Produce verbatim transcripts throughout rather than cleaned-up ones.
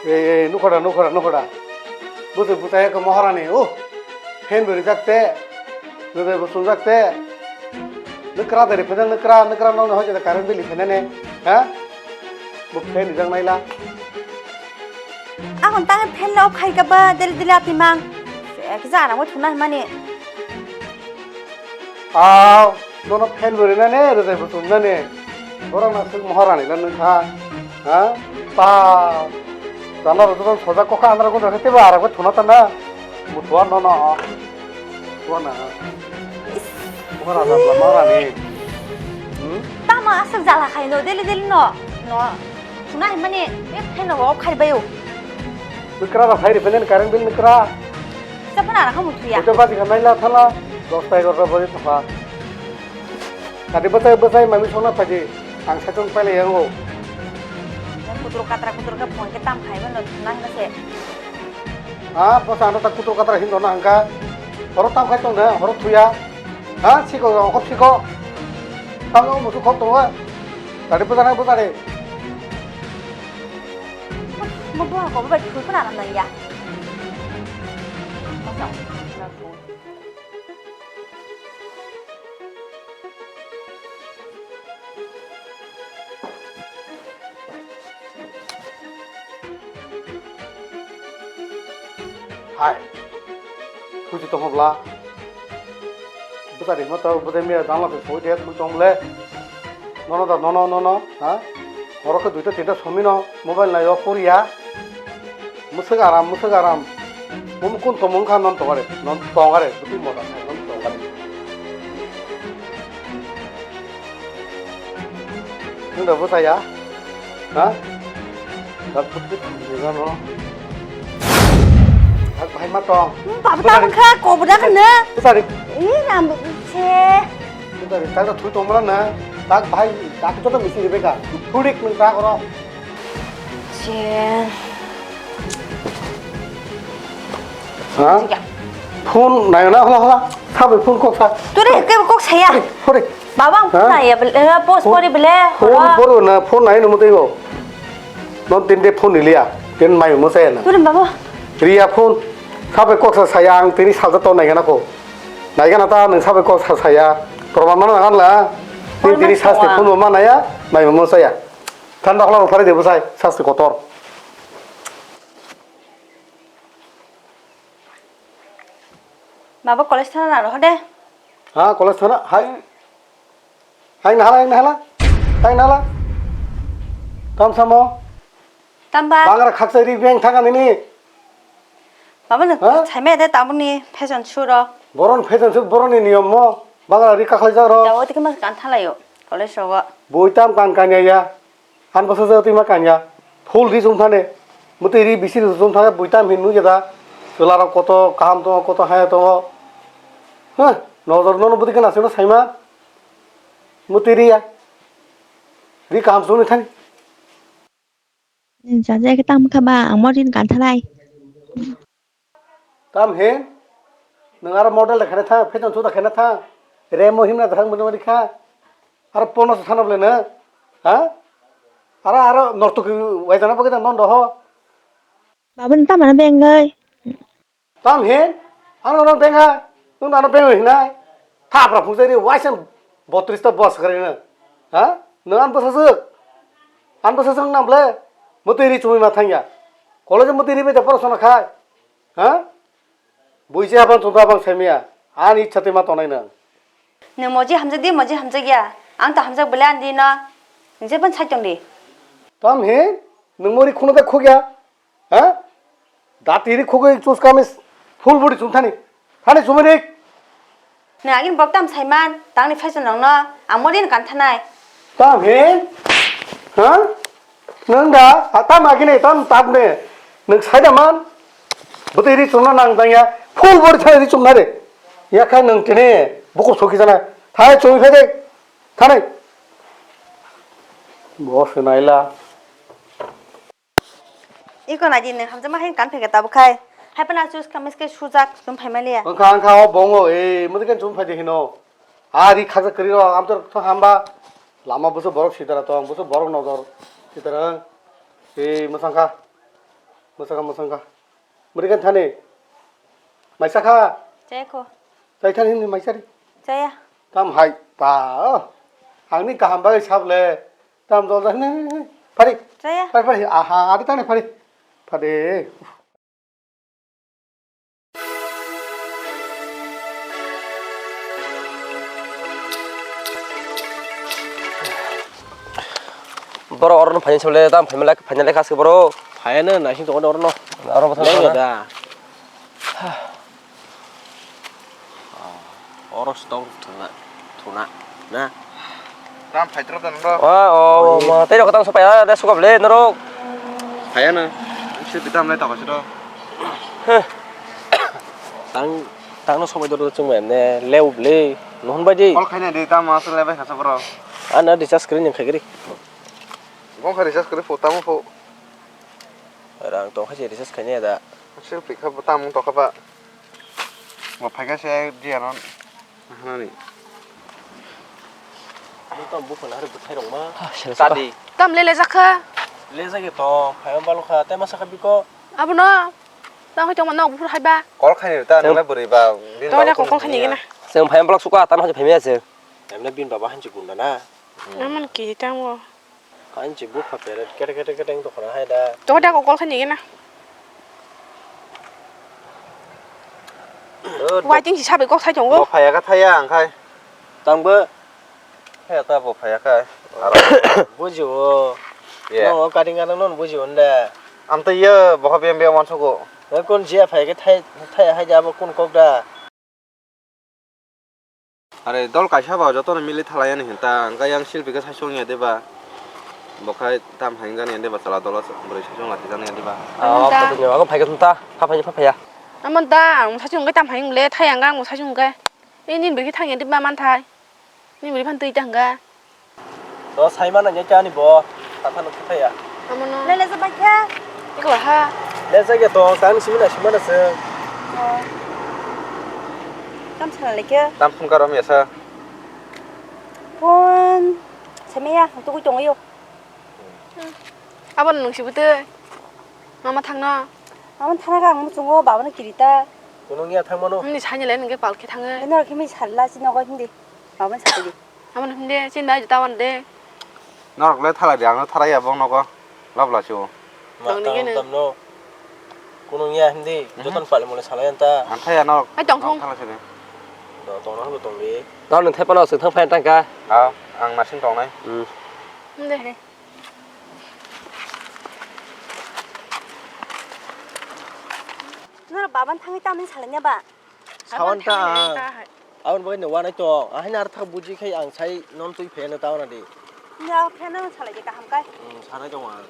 Ei, ei, nukhoda, nukhoda, nukhoda. Bwswk bwchaya khe Maharani, uh, fan bo rijak te, rwjai bo chumjak te. Nwkra de riphaina nwkra, nwkra nokni hoite current bill riphainani, ha? Bo fan rijak naila. Ang tang fan lo khai ka ba, deli deli ati mang. Ek ja na mo thuna mani. Aw, nono fan bo rinani, rwjai bo chumnani. Borok na swk Maharani la nwng kha. Ha? Pa. Jana rwjak sojak kokha andra gundra khe tebo arak bai thuna tana. Muthua nono. Thua na. Is. Maharani la Maharani. Hmm? Tamo aswk jala khai no, deli deli no. No. Thuna himani, e fan no off khai bayo. Bwkra da phai riphainani current bill nwkra. Sa phana rakha muthuya. Hoito baji kha naila thala, dosta egarota baji thapha. Kati bwchai bwchai mami songna phaidi, ang saichung pailai yango. Kutro katra kutro khe phone khe tam khai mano thuna hingna se. Ha, bwsa ano ta kutro katra hin dona hangka. Horo tam khai tong na, horo thuya. Ha, siko, okop siko. Tango musu khok tongo. Tadi bwchana bwchade. Mo bo ko ba thu khna na ya. Hai. Thuji tongobla. Bwchari hima tao bwchai miya dangla se soi de tong le. Nono da nono nono ha. Horo khe duita tinta somino mobile nayo poriya. Mwswk aram mwswk aram. Mum kun tomung kha non tongare non tongare bwtwi moda non tongare. Nwng da bwchaya? Ha? Da bwtwi thangwi gano. Dak bahai ma tong. Baba ta wngkha kobra khna. Bwchari. Ih ram se. Bwchari tak da thui tong mala na. Dak bahai dak joto misi ribeka. Thudik nwng dak oro. Chen. Ha? Phone nayo na hla hla. Sabai phone kok sa. Tore ke kok saya. Hore. Baba ang phone naya bele, eh, post pori bele. Phone poro na phone nai no mutego. Non tin de phone liya. Tin mai mo saya na. Tore baba. Riya phone. Sabai kok sa saya ang tini salta to nai gana ko. Nai gana ta nang sabai kok sa saya. Proman mana kan la. Tin tini sasti phone mana ya. Mai mo saya. Thanda khla phari de bwsai, sasti kotor. Baba college thana na roho de. Ha, college thana? Hai. Hmm. Hai nahala, hai nahala. Hai nahala. Tam samo. Tamba. Bangra khaksa ri beng thanga nini. Baba no. Ha? Saime de tabuni fashion show ro. Boron fashion show, boron ni niyom mo. Bangra ri kakhlai jaro. Dawo tike mas kan thalayo. College rogo. Boi tam kan kanya ya. An bwsajwk twi ma kanya. Full ri chum thane. Mwtwi ri bisi ri chum thane bui tam hin nukya da. Chwla rok koto kaham tongo, koto haya tongo. Huh? Nojor nono bwtwi gana sino saima. Mwtwi ri ya. Ri kaham chumni thani. Jaja khe tamo kha ba, ang mo rin kan thalai. Tam he? Nwng aro model da khana tha, fashion show da khana tha. Remo himna da thang bwdwng rikha. Aro pono sa thana bwle na. Ha? Aro, aro northuki waijana bagwi da non doho. Baba nwng tamo na bengwi. Tam he? Ano no bengha. Nwng ano bengwi hinai. Thapra phungjai ri waisa botris ta bos kare na. Ha? Nwng an bwsajwk. An bwsajwk nang bwle. Mwtwi ri chumui ma thangya. College mwtwi ri bai da porosona khai. Ha? Buisi hapan chwngsa bang saimaya. Ani ichha twi ma tongnai nwng. Nwng moji hamjak di, moji hamjak ya. Ang to hamjak bwle ani no. Nwng je ban sai tong di. Tam he? Nwng mori khunu da khugya? Ha? Da tiri khugwi chus kamis full body chum thani. Thani chumai dik. Nwng agini bok tam saiman, tangni fashion rokno, ang mori kan thanai. Tam he? Ha? Nwng da, a tam agini, tam tam ne. Nwng saida man. Bwtwi ri chumna nang jang ya. Full body thani ri chumna de. Ya khai nwng tini bukup soki jana. Thai chumi phai de. Thani. Bo se naila. Iko nai di nwng hamjakma hai kan phai khe tabuk khai. Hai phano chus kamis khe sujak chum phai maliya. Wngkha wngkha o bongo e mudi kan chum phai de hino. A ri khajak kri ro am tor to hamba. Lama busu borok sitara tong busu borok nodor sitara. E mwsang kha. Mwsangkha, mwsangkha. Mwrwikhe thani. Maisa kha. Chaya kho. Chai thani hinwi maisa ri. Chaya. Tam hai pa. Angni kaham bagwi sable. Tam jol jani. Phari. Chaya. Phari, phari. Aha, ari tani phari. Phari. Borok oro no phaini sable, tam phaima lai, phaina lai khaske borok. Phaiya no, naising tongo oro no. Oro bo thang da. Oro se tong thuna, thuna, na? Tam phaitro da norok. Wa, o, ma, tei rok tang sopai, ah, da sukab le norok. Phaiya no. Sir bitam lai tokha siro. Heh. Tang, tang no sopai doro chung ne, leu ble, nohon bai di. Call khaina di, tam asal le bai khasa bro. Ana recharge kri ning khaigri. Gong kha recharge kri pho, tamo pho. Rang tong kha se recharge khaina da. Sir pikha bo tam tokha ba. Bo phaikha se dia non. Hanani. Bo tong buphang hari bwthai rok ma. Tadi. Tam le le jakha. Le jage tong, phai balo kha, tei masa kha biko. Abono. Tang hoi tong ma nok buphur hai ba. Call khaini ta nang le bwrwi ba. Tong le call khaini gana. Seng phai balo suka tan hoi phai me se. Emne bin baba hanchi gunda na. Aman ki tang wo. Hanchi bupha peret kete kete kete wng tongkha hai da. Tong da ko call khaini gana. Waiting si sabai kok sai tongo. Bo phaya kha thaya ang khai. Tangbo. Phaya ta bo phaya kha. Buji o. Ye. No cutting gana non buji o nda. Am ta ye bo bem bem wansogo. Kon jia phaya kha thai thai hai da bo kon kok da. Are dol kaisa ba jotono mili thalai ani hinta, hwnkhe yang silpi khe saichung ya deba. Bo khai tam hai wngya deba, chwla dolo bwrwi saichung lati jani ya deba. Amo da. Ako phai khe ta, pha phai pha phai ya. Amo da, ang saichung khe tam hai wng le, thai ang ang saichung khe. Ini bwrwi thang ya deba man thai. Ini bwrwi phan twi ta hwnkha. To sai mana nya chani bo. Tata no thaya. Amono. Lele je bai kha. Ikla ha. Le je ge to tang simi na sima na se. Oh. Tam sala le khe. Tam phun karo mesa. Phun. Semeya, tu kui tong yo. Abon nung si bute. Mama thangno. Mama thana ka ang muchungo, baba no kirita. Kunung ya thang mano. Ni sanya le nungke pal khe thango. Eno kimi salla si nogo hindi. Mama sadi. Amo nung hindi, si nai juta wan de. Norok le thala di, ang no thara ya bong nogo. Labla chu. Ma tang tam no. Kunung ya hindi, joton pal mole sala yanta. Ang thaya norok. Ai tong thong. Thala sini. Do tong no tong di. Tang nung thai pano sing thang phan tang ka. Ah, ang nasin tong nai. Hmm. Hindi. Nora baban thangwi tamni salanya ba? Sawan ta ang. Abon bagwi no wanai tong. Ahai nar thak buji khai ang sai non twi pheno ta wana di. Ni ang pheno salai de kaham kai. Hmm, sanai tong ang.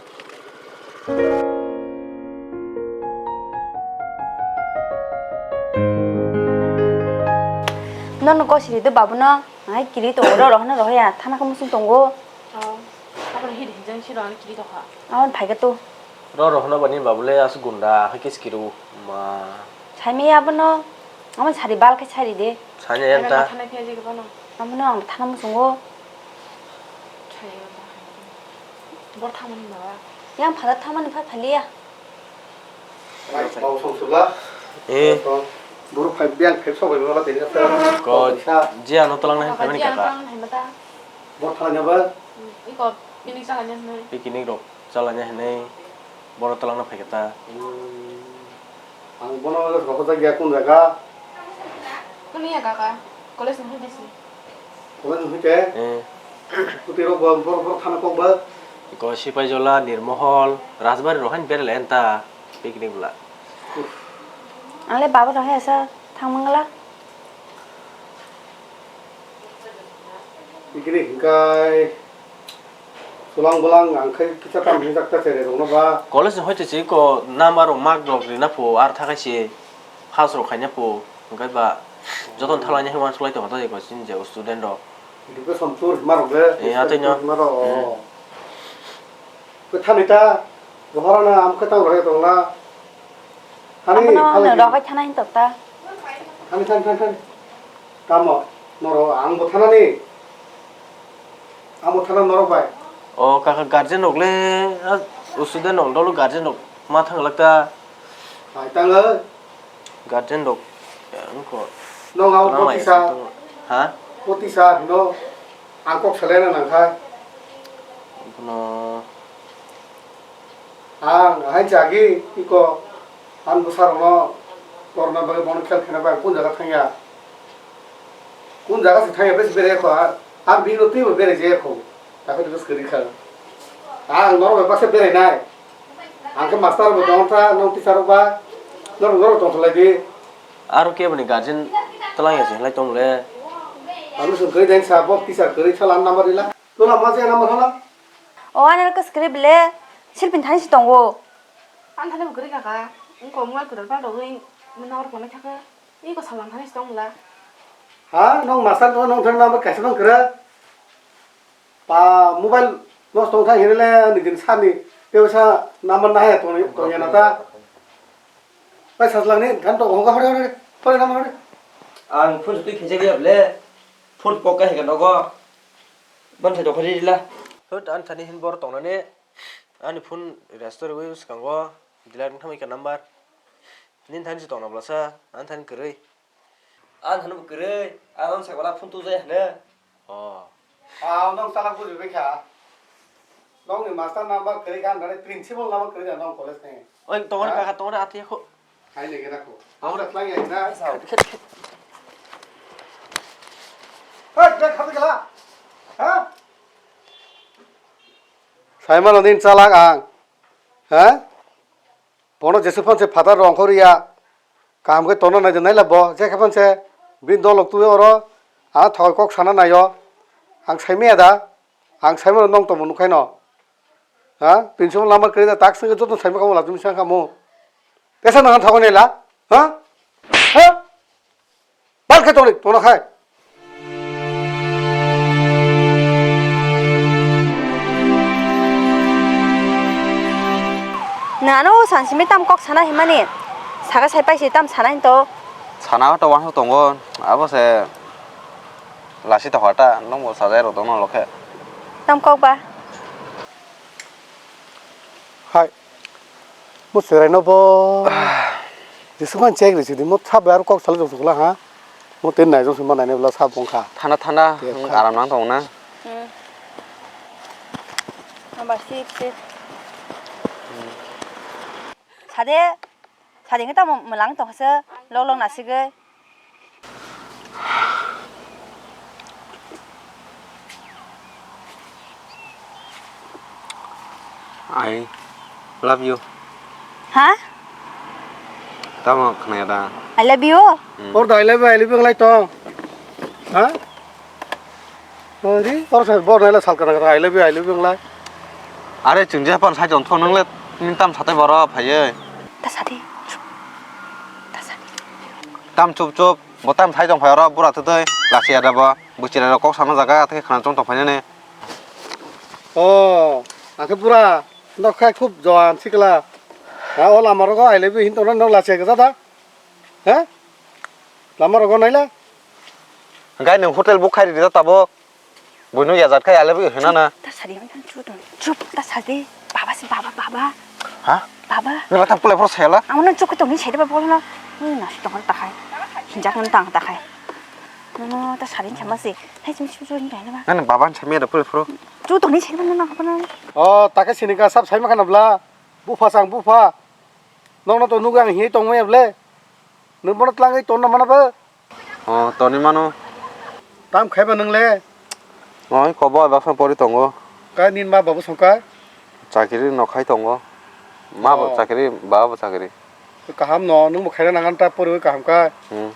Nono kosiri de babuno. Ahai kiri tongo ro rohno rohya thana khe musung tongo. Oh, aboni hidi hinjang si rwani kiri tokha. Aboni phaikhe to. Ro rohno bani babule aswk gunda, hai khe sikiro. Ma. Saimi abono, amo sari bal khe sari de. Sanya yang ta. Thana phiya jigibano. Abono ang thana muchungo. Bor thamani baba. Yang phada thamani pha phaliya. Bau song sula. Eh. Buru phai biang phek sok bai bala tini kata. Ko, jia no tolang nai phai mani kaka. Bor thalanya ba? Iko picnic chalanya hinwi. Picnic rok chalanya hinwi boro tolangna phai khe ta. Hmm. Ang bono rohorjak ya kun jaga? Kunu ya kaka, college ni hwnkhe si. College ni hwnkhe? Eh. Kuti rok bo boro boro thana kok ba? Iko Sipaijola, Nirmohol, Rajbari rok hain berai lai ta picnic bwla. Ang le baba rok hai asa thang mangla. Igri hingkai sulang bulang ang khai kisa tam hinjak ta chere rokno ba. College ni hoite si ko number rok mark rok rina pho ar thakai si pass rok khaina pho hingkai ba joton thalai ni hwnwi uansuk lai tongo ta eko chini je student rok. Education tour hima rok de. Eh, atwi no. Hima rok. Hmm. Kwthani ta rohorana amkhe tang rohorya tongla. Thani, abono thani, ano thani. Rohorkha thana hin tokta. Thani, thani, thani, thani. Tamo, noro, ang bo thanani. Ang bo thana norok bai. O kaka guardian rok le, ah, student rok dolo guardian rok. Ma thang lak ta. Hai tango. Guardian rok, eh, wngkho. Nong abo Tlang lai botisa. Tong-, ha? Botisa hino. Ang kok salai na nang kha. Bono Ang hai jagi iko. Ang bwsa rokno korna bagwi bono khel khena bai ang kun jaga thangya. Kun jaga se thangya besi bere kho. Ang bini twi bo bere je kho. Takho twi besi kari kha. Ang norok bai baksa bere nai. Ang khe master bo tong kha, nong teacher rok ba, norok, norok tong khlai di. Aro kebo ni guardian twlang ya se lai tong le. Ang sung kari den sa, bo teacher kari sa lan number rila. Tola ma se number hala. O ano ka script le, silpin thani si tongo. Ang thani bo kari kaka, ang ko mobile kwtal pal rogwi, norok manai thaka, iko salang thani si tong la. Ha, nong master no nong thani number kaisa nong kra. Pa mobile nosto wngkha hinwi le nini sani tei sa number nahaya tongya na ta. Bai sajlangni gan to hongkha hore hore hore number hore. Ang phone sutwi khensa liya ble. Phone pok ka hega nogo. Ban sai dokhari rila. Hut an thani hin bor tongnani. Ani phone restore wi skango. Delete wngkha mai ka number. Nin thani si tongna blasa. An thani kwrwi. Ang hwnwi bo kwrwi, ang sakbala phone tubujai hwno. Oh. Ah, nong chalak buji bai kha. Nongni master number kwrwi kha, nani principal number kwrwi da nong college ni. Oi, tongori Ha? Kaka, tongori ati kho. Hai lege rakho. Ang rak lang ya na. Sao. Hei, bag khapi kala. Ha? Saimano din chalak ang. Ha? Bono jesuk phan se phatar rong khoriya. Kaham khe tongna nai de naila bo, je khe phan se bini dolok twi oro, ah, thoi kok sana naio. Ang sai maya da, ang sai mano nong tongmo nukhaino. Ha? Principal number kwrwi da tak swngwi joto sai ma kamo la tumi sang kamo. Tesa nang thogoi naila? Ha? Ha? Bal khe tongri, tongna khai. Nano sansimi tam kok sana himani. Saka sai paisi tam sana hinto. Sana to wansuk tongo. Abo se lasi to hota nongbo sajai rok dongno lokhe. Tam kok ba? Hai. Mo chwraino bo. Jesukhan check rw sidi mo sabo aro kok salai rw sukla ha. Mo ten nai jong sima nai bla sabo wngkha. Thanda thanda. Te wng kha. Aram nang tong na. Hmm. Amba sip sip. Hmm. Sade, sade ngi tamo mwlang tong se lok lok nasigwi. I love you. Ha? Tamo khwnaya da? I love you? Hmm. Or da I love you, I love you nglai tong. Ha? Ori, or sa bor naila sal kana I love you, I love you nglai. Are chwng je pan sai tong thong nang le, nini tam satai boro phaiye. Ta sadi. Ta sadi. Tam chup chup, bo tam sai tong phai oro bura thwtwi, lachiya da bo, buchira rok kok sana jaga, athai khana chong tong phai nani. O, akhe bura, nok khai khub joan sikla. Ha, o lama rogo I love you hin tong nang nok lachiya gajada. Ha? Lama rogo naila. Gai nung hotel book khai rida tabuk. Buino yajat khai ale bui hena na. Ta sadi, chup tong. Chup, ta sadi. Baba si baba, baba. Ha? Baba. Nila ta pulai pro sela. Amo nang chup tong ni sede ba bol na. Ni na tong ta khai. Hinjak nang tang ta khai. No, no, ta sadi chama si. Hai chim chup chup ni ba. Nang baba chami ada pulai pro. Chup tong ni sede ba na na. O, ta ka sini ka sab sai ma kana bla. Bupha sang bupha. Nokno to nugo ang hiye tongmaya ble. Nwng bono tlangwi tonna mana ba? O, toni mano. Tam khaiba nwng le? Oi, kobo bai baksa pori tongo. Ka nini ma babu songkha? Chakiri no khai tongo. Ma bo chakiri, baba bo chakiri. Kaham no, nwng bo khaina nangan ta poriwi kaham kha. Hmm.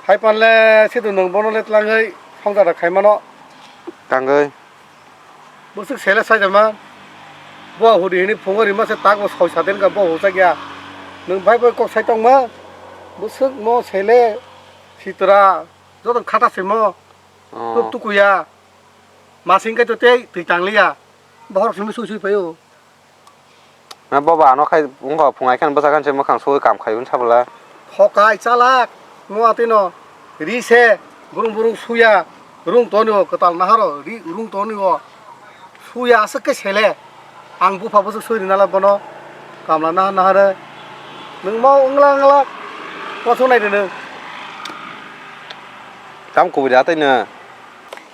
Hai pan le, sidu nwng bono le tlangwi songja da khai mano. Tangwi. Bwswk sele saijama. Bo hudi hini phungo rima se tak bo soi saden ka bo hochak ya. Nwng bai bai kok sai tongma. Bwswk mo sele sitra joto khata simo. Oh. Tuk tukuya. Masing kai to tei twi tangliya. Bohrok simi sui sui paio. Na boba ano khai wngkha phungai khan bwsa khan se mwkhang sui kam khai hwn sabwla. Hokai chalak, mo atwi no ri se burung burung suya, rung toni o kwtal naharo ri rung toni o suya aswk khe sele. Ang bupha bwswk sui rina la bono. Kamla naha naha re. Nwng mo wngla wngla. Koso nai de nwng. Tam kubui da tai no.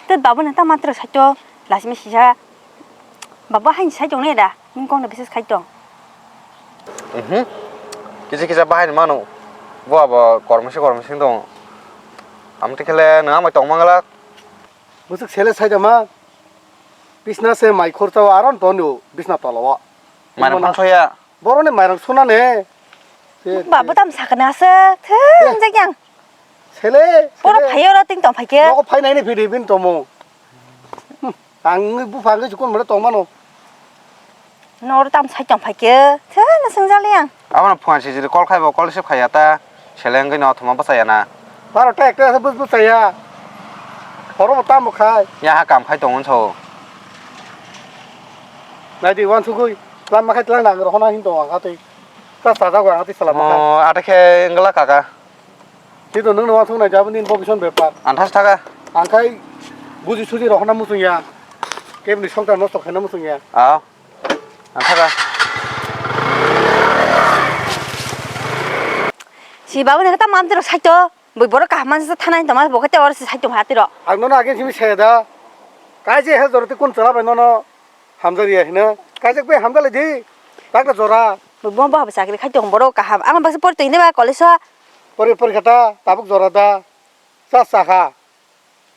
Te babu nang ta matro saito lasimi sisa. Babu hain sai tong ne da. Ning kong da bises khai tong. Mhm. Kisa kisa bahai mano. Bo abo kormo se kormo sing tong. Am te khele nwng amai tong mangla. Bwswk sele sai da ma. Bisna se mai khorsa o aron ton yo bisna tola o. Mai Imo na- khorsa ya. Boroni mairang suna ne. Se- Ba, se- bo tam sakna se. Theng Eh. jak yang. Sele, Poro sele. Phayo ro ting tong phaikhe. Nogo phai nai ni phidi bin tomo. Hmm. Ang bupha ang jukun mare tong mano. Noro tam sai tong phaikhe. Theng na sung jali yang. Abo no phone sijiri call khai bo call receive khaya ta. Seleng gwi no thoma bachaya na. Baro ta ekta asa bus bus chaya. Horo bo tamo khai. Ya ha kam khai tongo so. Nai di wan sugui. Tlam ma khai tlang nang rohona hin tongo ang atwi. Ta sa jago ang atwi sala ma khai. Oh, ate khe ngla kaka. Tito nung no wan sung nai jabo nin bo bison bepar. Anthas thaka. Ang khai buji suji rohona musung ya. Kebni songta nosto khaina musung ya. Ah. Ang thaka. Si babu nang ta mam tero saito. Bui borok kaham man sa thanai tongma bo kete or si saito hati ro. Ang nono age simi saya da. Kai je he joro te kun chala bai nono hamjari ya hino. Kai je bai hamjali di. Tak da jora. Bui bo bo habo chakri khai tong borok kaham. Ang baksa pori tong ne ba college o. Pori pori khata tabuk jora da. Sa sa kha.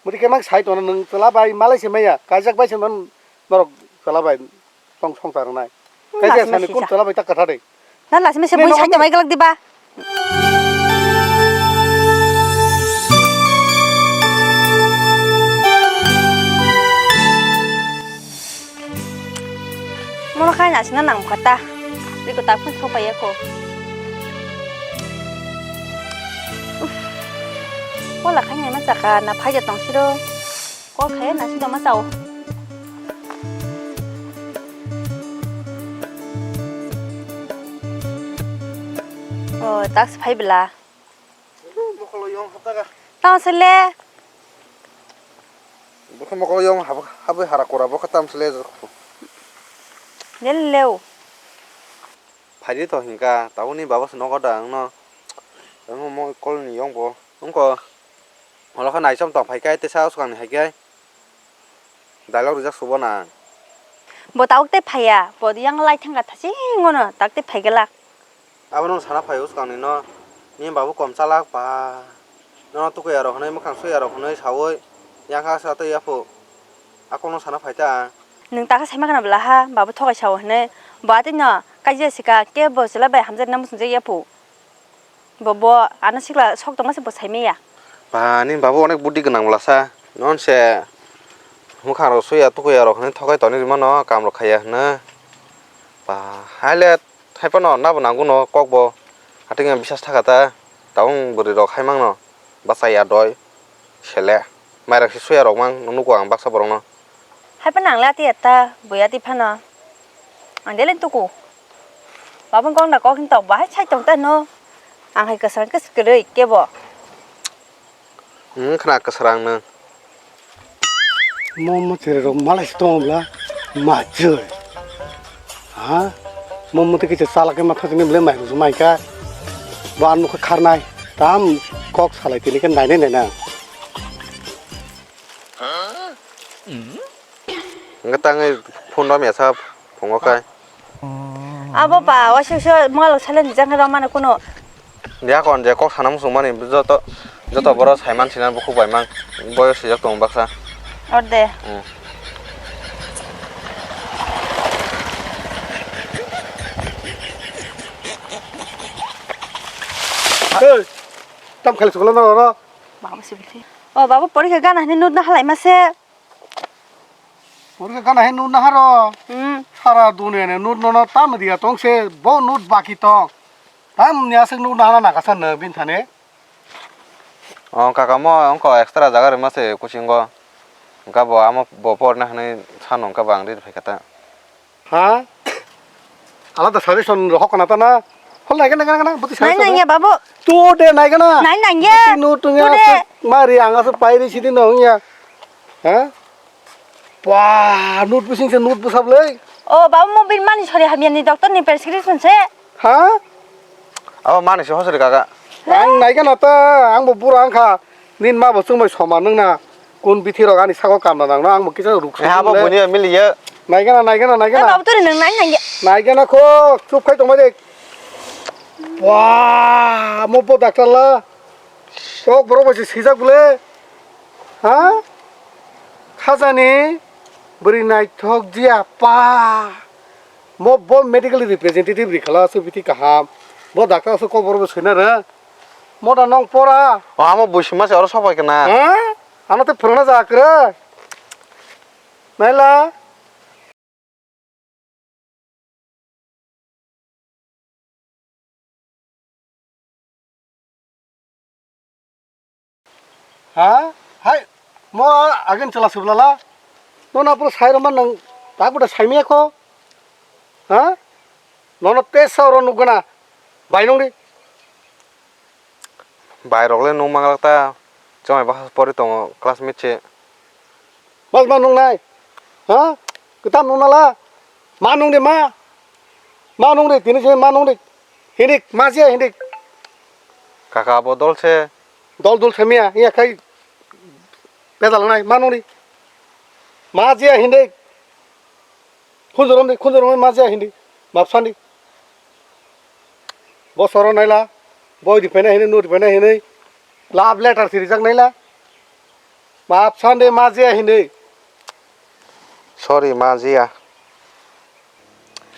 Mudi khe mang sai tongno nwng chwla bai malai se maya, kaijak bai se man norok chwla bai tong songchar wngnai. Hmm, kaisa lasima sani sisa. Kun chwla bai ta kwtha de. Na lasima se bui sai tongmai glak diba? Mono khai nasina nang kha ta. Riko ta phun thok pai ya ko. Uff. Kola khai nai ma chaka na phai ja tong siro. Kol khai na si doma chao. O, tax phai bela. Mokolo yong hapta ga. Tamo sele. Bokhe mokolo yong hab-, habwi hara kora bokhe tam sele. Del leo. Phaidi to hinka, tabukni baba se nogo da wngno. Wngmo mo kolni yong bo. Wngko. Olo khe naisom tong phai khe tesa swkangni hai khe. Dialog rijak subo na. Bo tabuk tei phaiya, bo yang lai thangkha thasing ngono, tak tei phai glak. Abono sana phai swkangni no, ni babu kom chalak pa. Nono tukui aro hwnwi, mwkhang sui aro hwnwi saui, yang kha sa tei yaphu. Akono sana phai ta. Nwng takha saima khna bwla ha, babu thokai sao hwnwi. Bo atwi no, kaijia sika, kebo chwla bai hamjakna muchungjak yaphu. Bo, bo, ano sikla sok tongma se bo saimaya. Ba, ni babu onek budi gwnang bwlasa. Non se mwkhang rok suya, tukuya rok hwnwi thokai toni rwmano, kam rok khaiya hwnwi. Ba, haile haiphano nabo nango no kok bo. Hating bisas thaka ta. Tabung bwrwi rok hai mangno. Bachai ya doi. Sele. Mairang se suya rok mang nugo ang baksa borok no. Hai phano ang le ati ata, bui ati phano. Ang dele tuku. Babang kok na kok hin tok bahai chai tong ta no. Ang hai kwsang kwswk kwrwi kebo. Hmm, khna kwsrang no. Mo mo tere rok malai se tong bla. Ma joi. Ha? Mo mo te kisa chala ke ma thasini ble mai mai ka. Bo ang nokha kharnai. Tam kok salai tini ke nai nai nai na. Hwnkhe tangwi phone rom ya sa phungo kai. Abo ba, waisa waisa mwalo silent rijak khe romani kuno. Dia kon je kok sana muchung mani joto, joto boro saiman sinan bukhuk bai mang. Boyo sijak tongo baksa. Orde. Hmm. Hey, tam khali sukla na ro. Babu sibili. O babu, porikha gana hini nut na halai mase. Porikha gana hini nut na haro. Hmm. Sara dunia ni nut no no tam dia tong se bo nut baki tong. Tam ni aswk nut na hana naka san no bin thane. O kaka mo ongko extra jaga rima se kuchingo. Gabo amo bo porna hini sano ongka bang ri phai kata. Ha? Alada suggestion rohok kana ta na? Hol nai gana gana gana buti Nai suggestion nai ya babu. Tu de nai gana. Nai nai ya. Buti nu tu ya. Mari anga se pairi sidi no ya. Ha? Wah, nut bising se nut busab lei. O baba, mo bini mani sori hamya ni doctor ni prescription se. Ha? Abo mani se hosori kaka. Ang naigana ta, ang bo bura wngkha. Nini ma bo chwngbai soma nwngna. Kun bithi rok ani sago kamna nangno, ang bo kisa ruk Eh, abo sung le. Buni miliya. Naigana, naigana, naigana. Baba, turi nwng nai nai. Naigana kho, chup khai tongma de. Wah, mo bo doctor la. Kok borok bai se sijak bole. Ha? Khajani bwrwi naithok jia pa. Mo bo medical representative rikhala aswk bithi kaham. Bo doctor aswk kok borok bai soina re. Mo da nong pora. O amo buisima se oro sopai kana. Ha? Ano te phwrwngna ja kwrwi. Naila. Ha? Hai, mo agin chwla sublala. No na pura sai roma nang tak buda sai miya ko. Ha? Nono te sa oro nugana. Bai nung di. Bai rok le nung manglak ta. Chwng bai bwkha pori tongo classmate se. Bas ma nung nai. Ha? Kwtam nung nala. Ma nung di ma. Ma nung di tini se ma nung di. Hindik ma se hindik. Kaka abo dol se. Dol dol se miya. Iya khai. Pedal nai ma nung di. Ma se hindik. Khunjurum di, khunjurum ma jaya hindi. Map sandi. Bo soro naila. Boi di phaina hindi, no di phaina hindi. Love letter sirijak naila. Map sandi ma jaya hindi. Sorry, ma jaya.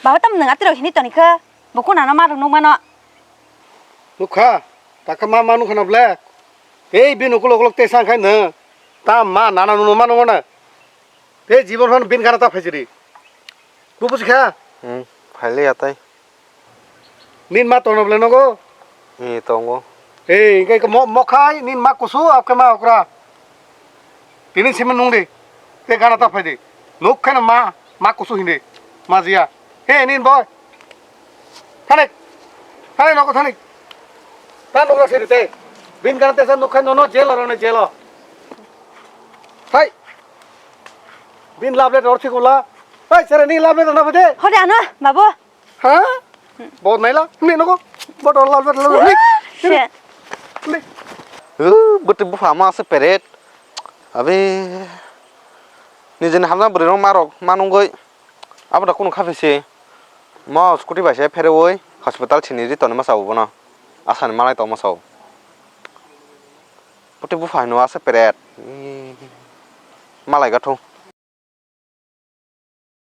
Baba, tam nwng atirok hindi toni khe. Bo khuna no ma rok nukmano. Nukha. Takha ma ma nukha na ble. Tei bini ukulok ukulok tei sang khai nwng. Ta ma nana nuno ma nungo na. Tei jibon phan bin gana ta phaisiri. Bu buji kha? Hmm, phaile ya tai. Nin ma tono ble nogo? Ni tongo. Ei, hingke mo, mo khai nin ma kusu, apke ma okra. Tini simi nung di. Te gana ta phai di. Nuk khai na ma, ma kusu hindi. Ma jia. He, nin boy. Thanik. Thanik nogo thanik. Ta nukra siri te. Bin gana te sa nuk khai no no jelo rone jelo. Hai. Bin love letter orthi kula. Hai, sere ni love letter na bade. Hode ano, babu. Ha? Bo naila, ni nogo. Bo to love letter, love letter. Ni. Ni. Uh, bete bupha ma se peret. Abe. Ni jeni hamna bwrwi rok ma rok ma nungoi. Abo da kunu kha phi se. Mo scooty bai se pherewi hospital sini ri toni ma sa ubo no. Asani malai tong ma sa u. Bete bupha hino ase peret. Malai gatho.